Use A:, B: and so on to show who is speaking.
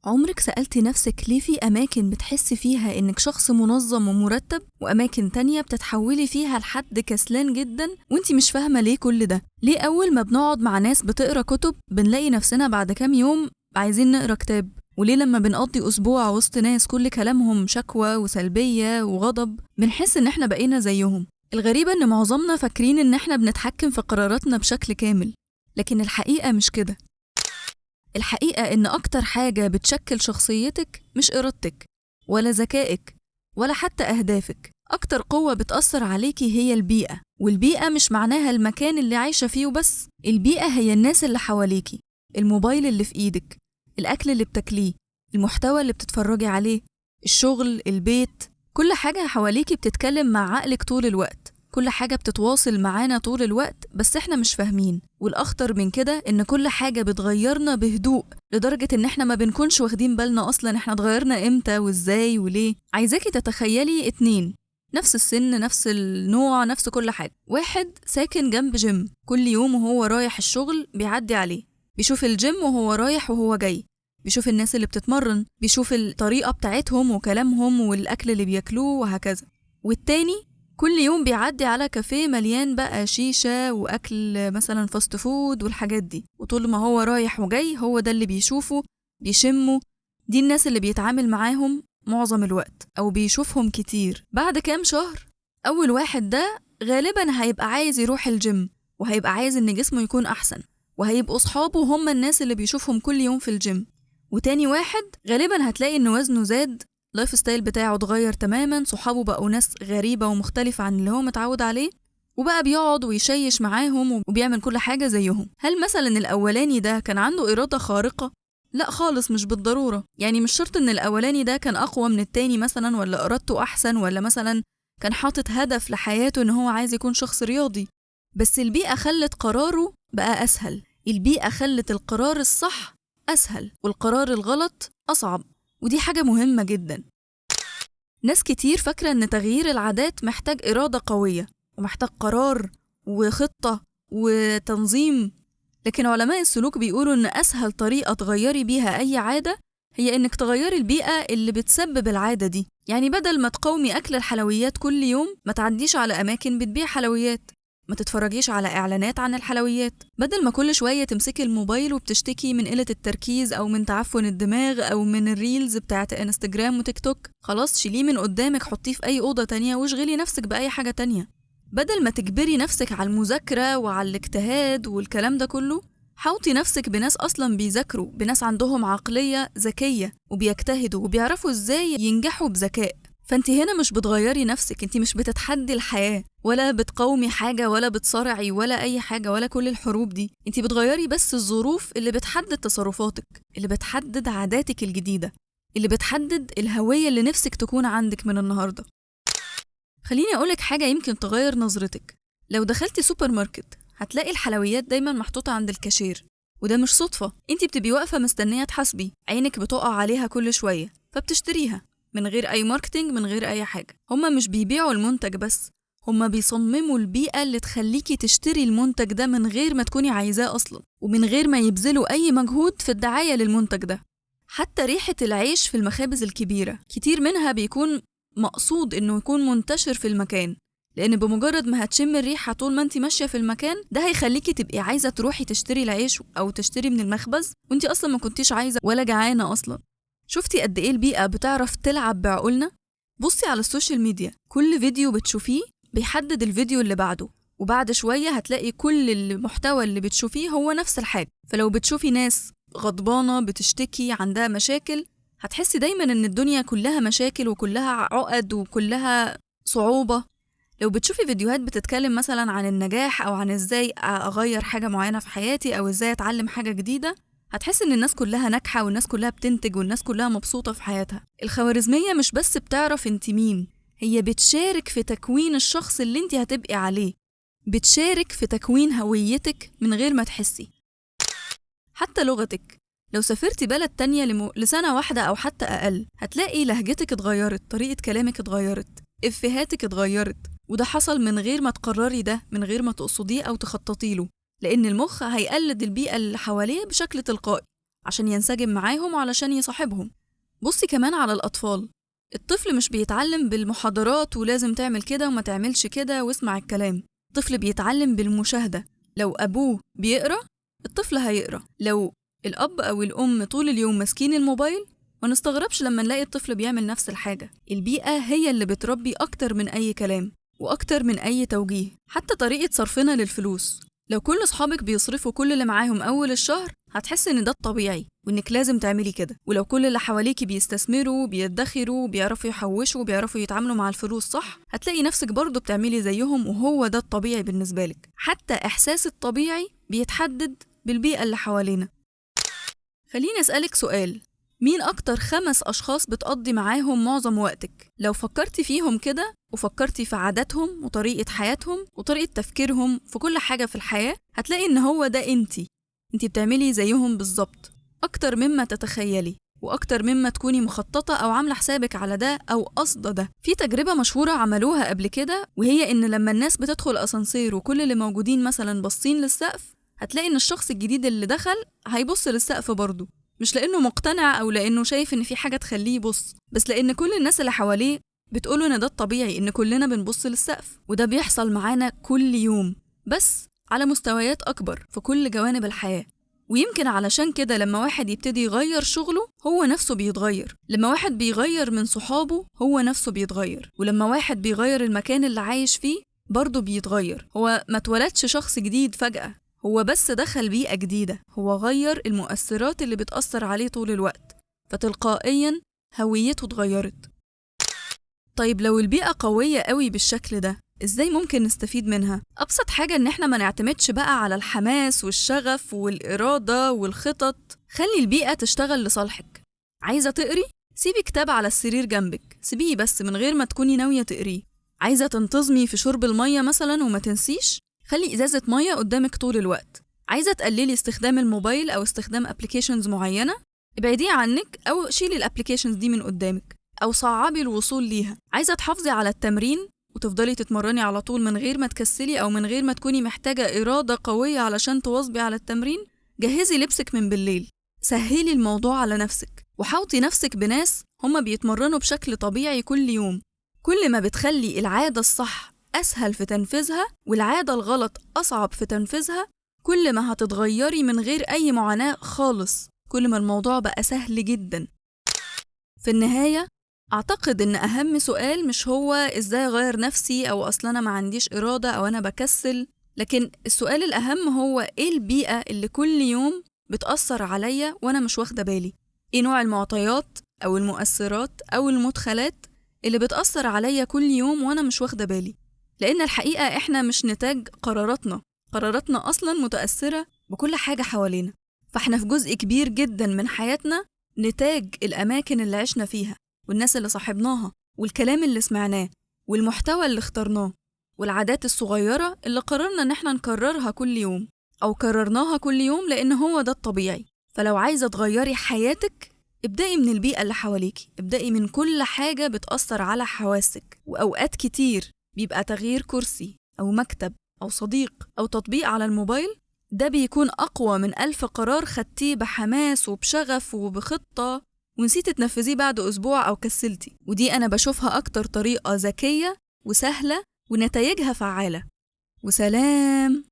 A: عمرك سألتي نفسك ليه في أماكن بتحسي فيها إنك شخص منظم ومرتب، وأماكن تانية بتتحولي فيها لحد كسلان جدا وانتي مش فاهمة ليه كل ده؟ ليه أول ما بنقعد مع ناس بتقرأ كتب بنلاقي نفسنا بعد كام يوم عايزين نقرأ كتاب؟ وليه لما بنقضي أسبوع وسط ناس كل كلامهم شكوى وسلبية وغضب بنحس إن احنا بقينا زيهم؟ الغريبة إن معظمنا فاكرين إن احنا بنتحكم في قراراتنا بشكل كامل، لكن الحقيقة مش كده. الحقيقة إن أكتر حاجة بتشكل شخصيتك مش إرادتك ولا ذكائك ولا حتى أهدافك. أكتر قوة بتأثر عليكي هي البيئة، والبيئة مش معناها المكان اللي عايشة فيه وبس. البيئة هي الناس اللي حواليكي، الموبايل اللي في إيدك، الأكل اللي بتاكليه، المحتوى اللي بتتفرجي عليه، الشغل، البيت، كل حاجة حواليكي بتتكلم مع عقلك طول الوقت، كل حاجة بتتواصل معانا طول الوقت، بس احنا مش فاهمين. والأخطر من كده إن كل حاجة بتغيرنا بهدوء لدرجة إن احنا ما بنكونش واخدين بالنا أصلاً احنا اتغيرنا إمتى وإزاي وليه. عايزاكي تتخيلي 2 نفس السن، نفس النوع، نفس كل حاجة. واحد ساكن جنب جيم، كل يوم وهو رايح الشغل بيعدي عليه، بيشوف الجيم وهو رايح وهو جاي، بيشوف الناس اللي بتتمرن، بيشوف الطريقة بتاعتهم وكلامهم والأكل اللي بياكلوه وهكذا. والتاني كل يوم بيعدي على كافيه مليان بقى شيشة وأكل مثلا fast food والحاجات دي، وطول ما هو رايح وجاي هو ده اللي بيشوفه بيشمه، دي الناس اللي بيتعامل معاهم معظم الوقت أو بيشوفهم كتير. بعد كام شهر أول واحد ده غالبا هيبقى عايز يروح الجيم، وهيبقى عايز إن جسمه يكون أحسن، وهيبقوا صحابه هم الناس اللي بيشوفهم كل يوم في الجيم. وتاني واحد غالبا هتلاقي إن وزنه زاد، lifestyle بتاعه اتغير تماما، صحابه بقوا ناس غريبة ومختلفة عن اللي هو متعود عليه، وبقى بيقعد ويشيش معاهم وبيعمل كل حاجة زيهم. هل مثلا الأولاني ده كان عنده إرادة خارقة؟ لا خالص، مش بالضرورة. يعني مش شرط إن الأولاني ده كان أقوى من التاني مثلا، ولا إرادته أحسن، ولا مثلا كان حاطط هدف لحياته إن هو عايز يكون شخص رياضي، بس البيئة خلت قراره بقى أسهل. البيئة خلت القرار الصح أسهل والقرار الغلط أصعب، ودي حاجة مهمة جدا. ناس كتير فاكرة إن تغيير العادات محتاج إرادة قوية ومحتاج قرار وخطة وتنظيم، لكن علماء السلوك بيقولوا إن أسهل طريقة تغيري بيها أي عادة هي إنك تغيري البيئة اللي بتسبب العادة دي. يعني بدل ما تقاومي أكل الحلويات كل يوم، ما تعديش على أماكن بتبيع حلويات، ما تتفرجيش على إعلانات عن الحلويات. بدل ما كل شوية تمسكي الموبايل وبتشتكي من قلة التركيز أو من تعفن الدماغ أو من ال reels بتاعت انستجرام وتيك توك، خلاص شيليه من قدامك، حطيه في أي أوضة تانية واشغلي نفسك بأي حاجة تانية. بدل ما تجبري نفسك على المذاكرة وعلى الاجتهاد والكلام ده كله، حوطي نفسك بناس أصلا بيذاكروا، بناس عندهم عقلية ذكية وبيجتهدوا وبيعرفوا إزاي ينجحوا بذكاء. فانت هنا مش بتغيري نفسك، انت مش بتتحدي الحياة ولا بتقاومي حاجة ولا بتصارعي ولا أي حاجة ولا كل الحروب دي، انت بتغيري بس الظروف اللي بتحدد تصرفاتك، اللي بتحدد عاداتك الجديدة، اللي بتحدد الهوية اللي نفسك تكون عندك من النهاردة. خليني أقولك حاجة يمكن تغير نظرتك. لو دخلتي سوبر ماركت هتلاقي الحلويات دايما محطوطة عند الكاشير، وده مش صدفة. انت بتبقي واقفة مستنية تحاسبي، عينك بتقع عليها كل شوية فبتشتريها من غير أي marketing، من غير أي حاجة. هما مش بيبيعوا المنتج بس، هما بيصمموا البيئة اللي تخليكي تشتري المنتج ده من غير ما تكوني عايزاه أصلا، ومن غير ما يبذلوا أي مجهود في الدعاية للمنتج ده. حتى ريحة العيش في المخابز الكبيرة كتير منها بيكون مقصود إنه يكون منتشر في المكان، لأن بمجرد ما هتشم الريحة طول ما انت ماشية في المكان ده هيخليكي تبقي عايزة تروحي تشتري العيش أو تشتري من المخبز وانت أصلا ما كنتيش عايزة ولا جعانة أصلا. شفتي قد إيه البيئة بتعرف تلعب بعقولنا؟ بصي على ال social media، كل فيديو بتشوفيه بيحدد الفيديو اللي بعده، وبعد شوية هتلاقي كل المحتوى اللي بتشوفيه هو نفس الحاجة. فلو بتشوفي ناس غضبانة بتشتكي عندها مشاكل، هتحسي دايما إن الدنيا كلها مشاكل وكلها عقد وكلها صعوبة. لو بتشوفي فيديوهات بتتكلم مثلا عن النجاح أو عن إزاي أغير حاجة معينة في حياتي أو إزاي أتعلم حاجة جديدة، هتحس إن الناس كلها ناجحة والناس كلها بتنتج والناس كلها مبسوطة في حياتها. الخوارزمية مش بس بتعرف انت مين، هي بتشارك في تكوين الشخص اللي انت هتبقي عليه، بتشارك في تكوين هويتك من غير ما تحسي. حتى لغتك، لو سافرتي بلد تانية لسنة واحدة أو حتى أقل، هتلاقي لهجتك اتغيرت، طريقة كلامك اتغيرت، إفيهاتك اتغيرت، وده حصل من غير ما تقرري ده، من غير ما تقصديه أو تخططي له، لأن المخ هيقلد البيئة اللي حواليه بشكل تلقائي. عشان ينسجم معاهم وعلشان يصاحبهم. بصي كمان على الأطفال، الطفل مش بيتعلم بالمحاضرات ولازم تعمل كده وما تعملش كده واسمع الكلام. الطفل بيتعلم بالمشاهدة. لو أبوه بيقرأ الطفل هيقرأ، لو الأب أو الأم طول اليوم ماسكين الموبايل ما نستغربش لما نلاقي الطفل بيعمل نفس الحاجة. البيئة هي اللي بتربي أكتر من أي كلام وأكتر من أي توجيه. حتى طريقة صرفنا للفلوس، لو كل أصحابك بيصرفوا كل اللي معاهم أول الشهر هتحس إن ده الطبيعي وإنك لازم تعملي كده. ولو كل اللي حواليكي بيستثمروا بيدخروا بيعرفوا يحوشوا بيعرفوا يتعاملوا مع الفلوس صح، هتلاقي نفسك برضو بتعملي زيهم وهو ده الطبيعي بالنسبة لك. حتى إحساس الطبيعي بيتحدد بالبيئة اللي حوالينا. خليني أسألك سؤال، مين أكتر 5 أشخاص بتقضي معاهم معظم وقتك؟ لو فكرتي فيهم كده وفكرتي في عاداتهم وطريقة حياتهم وطريقة تفكيرهم في كل حاجة في الحياة، هتلاقي إن هو ده إنتي بتعملي زيهم بالظبط، أكتر مما تتخيلي وأكتر مما تكوني مخططة أو عاملة حسابك على ده أو قصده ده. في تجربة مشهورة عملوها قبل كده، وهي إن لما الناس بتدخل أسانسير وكل اللي موجودين مثلا باصين للسقف، هتلاقي إن الشخص الجديد اللي دخل هيبص للسقف برضه، مش لأنه مقتنع أو لأنه شايف إن في حاجة تخليه يبص، بس لأن كل الناس اللي حواليه بتقوله إن ده الطبيعي، إن كلنا بنبص للسقف. وده بيحصل معانا كل يوم بس على مستويات أكبر في كل جوانب الحياة. ويمكن علشان كده لما واحد يبتدي يغير شغله هو نفسه بيتغير، لما واحد بيغير من صحابه هو نفسه بيتغير، ولما واحد بيغير المكان اللي عايش فيه برضه بيتغير. هو ما اتولدش شخص جديد فجأة، هو بس دخل بيئة جديدة، هو غير المؤثرات اللي بتأثر عليه طول الوقت، فتلقائيا هويته اتغيرت. طيب لو البيئة قوية قوي بالشكل ده ازاي ممكن نستفيد منها؟ أبسط حاجة إن احنا ما نعتمدش بقى على الحماس والشغف والإرادة والخطط، خلي البيئة تشتغل لصالحك. عايزة تقري؟ سيبي كتاب على السرير جنبك، سيبيه بس من غير ما تكوني ناوية تقريه. عايزة تنتظمي في شرب المية مثلا وما تنسيش؟ خلي إزازة مية قدامك طول الوقت. عايزة تقللي استخدام الموبايل أو استخدام applications معينة؟ ابعديه عنك أو شيلي ال applications دي من قدامك أو صعبي الوصول ليها. عايزة تحافظي على التمرين وتفضلي تتمرني على طول من غير ما تكسلي أو من غير ما تكوني محتاجة إرادة قوية علشان تواظبي على التمرين؟ جهزي لبسك من بالليل، سهلي الموضوع على نفسك، وحاوطي نفسك بناس هما بيتمرنوا بشكل طبيعي كل يوم. كل ما بتخلي العادة الصح أسهل في تنفيذها والعادة الغلط أصعب في تنفيذها، كل ما هتتغيري من غير أي معاناة خالص، كل ما الموضوع بقى سهل جدا. في النهاية أعتقد إن أهم سؤال مش هو إزاي أغير نفسي أو أصل أنا ما عنديش إرادة أو أنا بكسل، لكن السؤال الأهم هو إيه البيئة اللي كل يوم بتأثر عليا وأنا مش واخدة بالي؟ إيه نوع المعطيات أو المؤثرات أو المدخلات اللي بتأثر عليا كل يوم وأنا مش واخدة بالي؟ لأن الحقيقة إحنا مش نتاج قراراتنا، قراراتنا أصلاً متأثرة بكل حاجة حوالينا، فإحنا في جزء كبير جداً من حياتنا نتاج الأماكن اللي عشنا فيها والناس اللي صاحبناها والكلام اللي سمعناه والمحتوى اللي اخترناه والعادات الصغيرة اللي قررنا إن إحنا نكررها كل يوم أو كررناها كل يوم لأن هو ده الطبيعي. فلو عايزة تغيري حياتك ابدأي من البيئة اللي حواليكي، ابدأي من كل حاجة بتأثر على حواسك. وأوقات كتير بيبقى تغيير كرسي أو مكتب أو صديق أو تطبيق على الموبايل ده بيكون أقوى من 1000 قرار خدتيه بحماس وبشغف وبخطة ونسيتي تنفذيه بعد أسبوع أو كسلتي. ودي أنا بشوفها أكتر طريقة ذكية وسهلة ونتائجها فعالة. وسلام.